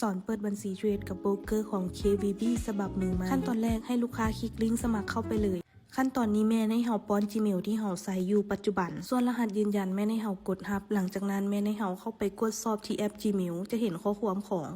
ສອນເປີດບັນຊີເທຣດກັບໂບຣກເກີຂອງ ເຄວີບີ ສະບັບມືໃໝ່. ຂັ້ນຕອນແລກໃຫ້ລູກຄ້າຄລິກລິ້ງສະໝັກເຂົ້າໄປເລີຍ. ຂັ້ນຕອນນີ້ແມ່ນໃຫ້ເຮົາປ້ອນ Gmail ທີ່ເຮົາໃຊ້ຢູ່ປັດຈຸບັນ. ສ່ວນລະຫັດຢືນຢັນແມ່ນໃຫ້ເຮົາກົດຮັບ. ຫຼັງຈາກນັ້ນແມ່ນໃຫ້ເຮົາເຂົ້າໄປກວດສອບທີ່ແອັບ Gmail ຈະເຫັນຂໍ້ຄວາມຂອງ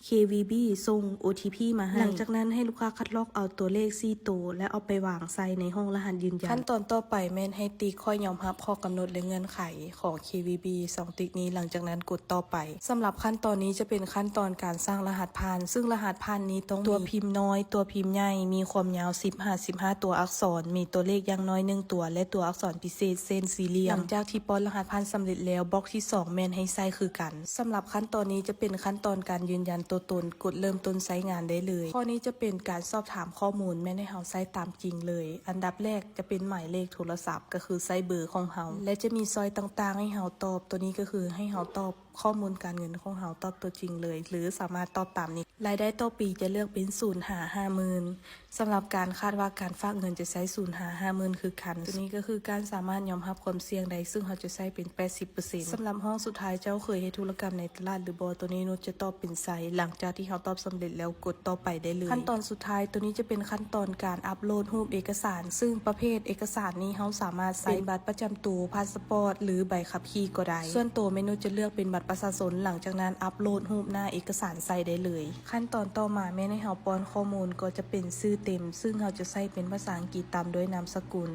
ເຄວີບີ ສົ່ງ ໂອທີພີ ມາໃຫ້. ຫຼັງຈາກນັ້ນໃຫ້ລູກຄ້າຄັດລອກເອົາຕົວເລກສີ່ໂຕ ແລະ ເອົາໄປວາງໃສ່ໃນຫ້ອງລະຫັດຢືນຢັນ. ຂັ້ນຕອນຕໍ່ໄປແມ່ນໃຫ້ຕິກ ຂ້ອຍຍອມຮັບຂໍ້ກຳນົດ ແລະ ເງື່ອນໄຂ ຂອງ ເຄວີບີ ສອງຕິກນີ້. ຫຼັງຈາກນັ້ນກົດຕໍ່ໄປ. ສຳລັບຂັ້ນຕອນນີ້ຈະເປັນຂັ້ນຕອນການສ້າງລະຫັດຜ່ານ, ຊຶ່ງລະຫັດຜ່ານນີ້ຕ້ອງມີຕົວພິມນ້ອຍ, ຕົວພິມໃຫຍ່, ມີຄວາມຍາວສິບຫາສິບຫ້າຕົວອັກສອນ, ມີຕົວເລກຢ່າງໜ້ອຍໜຶ່ງຕົວ ແລະ ຕົວອັກສອນພິເສດເຊັ່ນສີ່ຫຼ່ຽມ. ຫຼັງຈາກທີ່ປ້ອນລະຫັດຜ່ານສຳເລັດແລ້ວ, ບລັອກທີສອງແມ່ນໃຫ້ໃຊ້ຄືກັນ. ສຳລັບຂັ້ນຕອນນີ້ຈະເປັນຂັ້ນຕອນການຢືນຢັນຕົວຕົນ, ກົດເລີ່ມຕົ້ນໃຊ້ງານໄດ້ເລີຍ. ຂໍ້ນີ້ຈະເປັນການສອບຖາມຂໍ້ມູນ, ແມ່ນໃຫ້ເຮົາໃສ່ຕາມຈິງເລີຍ. ອັນດັບແລກຈະເປັນໝາຍເລກໂທລະສັບ, ກໍຄືໃສ່ເບີຂອງເຮົາ ແລະ ຈະມີຊ້ອຍຕ່າງໆໃຫ້ເຮົາຕອບ. ຕົວນີ້ກໍຄືໃຫ້ເຮົາຕອບ ຂໍ້ມູນການເງິນຂອງເຮົາຕອບຕົວຈິງເລີຍ ຫຼື ສາມາດຕອບຕາມນີ້. ລາຍໄດ້ຕໍ່ປີຈະເລືອກເປັນສູນຫາຫ້າໝື່ນ. ສຳລັບການຄາດວ່າການຝາກເງິນຈະໃຊ້ສູນຫາຫ້າໝື່ນຄືກັນ. ຕົວນີ້ກໍຄືການສາມາດຍອມຮັບຄວາມສ່ຽງໄດ້, ຊຶ່ງເຮົາຈະໃຊ້ເປັນແປດສິບເປີເຊັນ. ສຳລັບຫ້ອງສຸດທ້າຍ, ເຈົ້າເຄີຍເຮັດທຸລະກຳໃນຕະຫຼາດຫຼືບໍ່? ຕົວນີ້ນຸດຈະຕອບເປັນໃຊ່. ຫຼັງຈາກທີ່ເຮົາຕອບສຳເລັດແລ້ວ, ກົດຕໍ່ໄປໄດ້ເລີຍ. ຂັ້ນຕອນສຸດທ້າຍ, ຕົວນີ້ຈະເປັນຂັ້ນຕອນການອັບໂຫຼດຮູບເອກະສານ, ຊຶ່ງປະເພດເອກະສານນີ້ເຮົາສາມາດໃຊ້ເປັນບັດປະຈຳໂຕ, ພາສປອດ ຫຼື ໃບຂັບຂີ່ກໍໄດ້. ສ່ວນໂຕແມ່ນຸດຈະເລືອກເປັນບັດປະຊາຊົນ, ຫຼັງຈາກນັ້ນອັບໂຫຼດຮູບໜ້າເອກະສານໃສ່ໄດ້ເລີຍ. ຂັ້ນຕອນຕໍ່ມາແມ່ນໃຫ້ເຮົາປ້ອນຂໍ້ມູນ, ກໍຈະເປັນຊື່ເຕັມ, ຊຶ່ງເຮົາຈະໃສ່ເປັນພາສາອັງກິດຕາມດ້ວຍນາມສະກຸນ.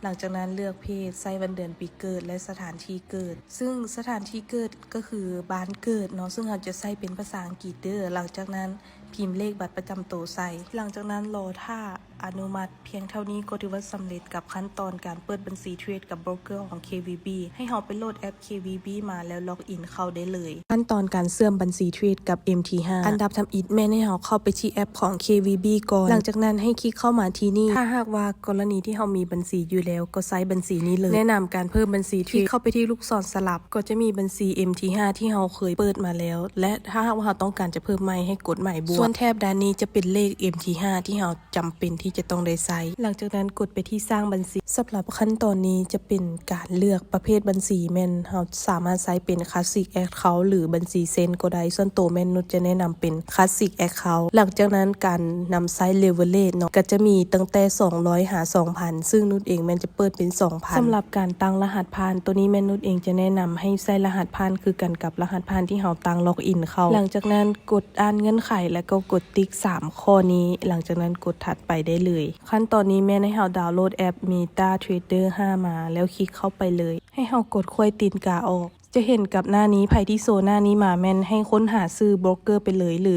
ຫຼັງຈາກນັ້ນເລືອກເພດ, ໃສ່ວັນເດືອນປີເກີດ ແລະ ສະຖານທີ່ເກີດ, ຊຶ່ງສະຖານທີ່ເກີດກໍຄືບ້ານເກີດເນາະ, ຊຶ່ງເຮົາຈະໃສ່ເປັນພາສາອັງກິດເດີ. ຫຼັງຈາກນັ້ນພິມເລກບັດປະຈຳໂຕໃສ່. ຫຼັງຈາກນັ້ນລໍຖ້າອະນຸມັດ. ພຽງເທົ່ານີ້ກໍຖືວ່າສຳເລັດກັບຂັ້ນຕອນການເປີດບັນຊີເທຣດກັບໂບຣກເກີຂອງ ເຄວີບີ. ໃຫ້ເຮົາໄປໂຫຼດແອັບ ເຄວີບີ ມາ ແລ້ວລັອກອິນເຂົ້າໄດ້ເລີຍ. ຂັ້ນຕອນການເຊື່ອມບັນຊີເທຣດກັບ ເອັມທີຫ້າ. ອັນດັບທຳອິດແມ່ນໃຫ້ເຮົາເຂົ້າໄປທີ່ແອັບຂອງ ເຄວີບີ ກ່ອນ. ຫຼັງຈາກນັ້ນໃຫ້ຄລິກເຂົ້າມາທີ່ນີ້. ຖ້າຫາກວ່າກໍລະນີທີ່ເຮົາມີບັນຊີຢູ່ແລ້ວ, ກໍໃຊ້ບັນຊີນີ້ເລີຍ. ແນະນຳການເພີ່ມບັນຊີເທຣດ. ຄລິກເຂົ້າໄປທີ່ລູກສອນສະຫຼັບ, ກໍຈະມີບັນຊີ ເອັມທີຫ້າ ທີ່ເຮົາເຄີຍເປີດມາແລ້ວ, ແລະ ຖ້າຫາກວ່າເຮົາຕ້ອງການຈະເພີ່ມໃໝ່, ໃຫ້ກົດໃໝ່ບວກ. ສ່ວນແຖບດ້ານນີ້ຈະເປັນເລກ ເອັມທີຫ້າ ທີ່ເຮົາ ຈຳເປັນທີ່ຈະຕ້ອງໄດ້ໃຊ້. ຫຼັງຈາກນັ້ນກົດໄປທີ່ສ້າງບັນຊີ. ສຳລັບຂັ້ນຕອນນີ້ຈະເປັນການເລືອກປະເພດບັນຊີ, ແມ່ນເຮົາສາມາດໃຊ້ເປັນ Classic Account ຫຼື ບັນຊີເຊັ່ນກໍໄດ້. ສ່ວນໂຕແມ່ນນຸດຈະແນະນຳເປັນ Classic Account. ຫຼັງຈາກນັ້ນການນຳໃຊ້ Leverage ເນາະ, ກໍຈະມີຕັ້ງແຕ່ສອງຮ້ອຍຫາສອງພັນ, ຊຶ່ງນຸດເອງແມ່ນຈະເປີດເປັນສອງພັນ. ສຳລັບການຕັ້ງລະຫັດຜ່ານ, ໂຕນີ້ແມ່ນນຸດເອງຈະແນະນຳໃຫ້ໃຊ້ລະຫັດຜ່ານຄືກັນກັບລະຫັດຜ່ານທີ່ເຮົາຕັ້ງລັອກອິນເຂົ້າ. ຫຼັງຈາກນັ້ນກົດອ່ານເງື່ອນໄຂ ແລະ ກໍກົດຕິກສາມຂໍ້ນີ້. ຫຼັງຈາກນັ້ນກົດຖັດໄປໄດ້ເລີຍ. ຂັ້ນຕອນນີ້ແມ່ນໃຫ້ເຮົາດາວໂຫຼດແອັບ MetaTrader ຫ້າ ມາ ແລ້ວຄລິກເຂົ້າໄປເລີຍ. ໃຫ້ເຮົາກົດຂວ້າຍຕີນກາອອກ. ຈະເຫັນກັບໜ້ານີ້, ໃຜທີ່ໂຊໜ້ານີ້ມາແມ່ນໃຫ້ຄົ້ນຫາຊື່ໂບຣກເກີໄປເລີຍ ຫຼື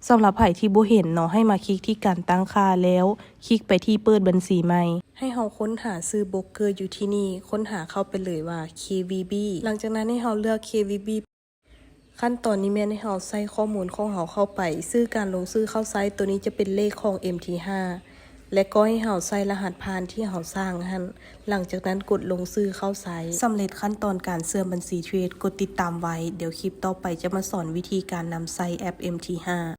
ສຳລັບໃຜທີ່ບໍ່ເຫັນເນາະ, ໃຫ້ມາຄລິກທີ່ການຕັ້ງຄ່າ ແລ້ວຄລິກໄປທີ່ເປີດບັນຊີໃໝ່. ໃຫ້ເຮົາຄົ້ນຫາຊື່ໂບຣກເກີຢູ່ທີ່ນີ້, ຄົ້ນຫາເຂົ້າໄປເລີຍວ່າ ເຄວີບີ. ຫຼັງຈາກນັ້ນໃຫ້ເຮົາເລືອກ ເຄວີບີ. ຂັ້ນຕອນນີ້ແມ່ນໃຫ້ເຮົາໃສ່ຂໍ້ມູນຂອງເຮົາເຂົ້າໄປ, ຊື່ການລົງຊື່ເຂົ້າໃຊ້. ໂຕນີ້ຈະເປັນເລກຂອງ ເອັມທີຫ້າ ແລະ ກໍໃຫ້ເຮົາໃສ່ລະຫັດຜ່ານທີ່ເຮົາສ້າງຫັ້ນ. ຫຼັງຈາກນັ້ນກົດລົງຊື່ເຂົ້າໃຊ້. ສຳເລັດຂັ້ນຕອນການເຊື່ອມບັນຊີເທຣດ. ກົດຕິດຕາມໄວ້, ດຽວຄລິບຕໍ່ໄປຈະມາສອນວິທີການນຳໃຊ້ແອັບ ເອັມທີຫ້າ.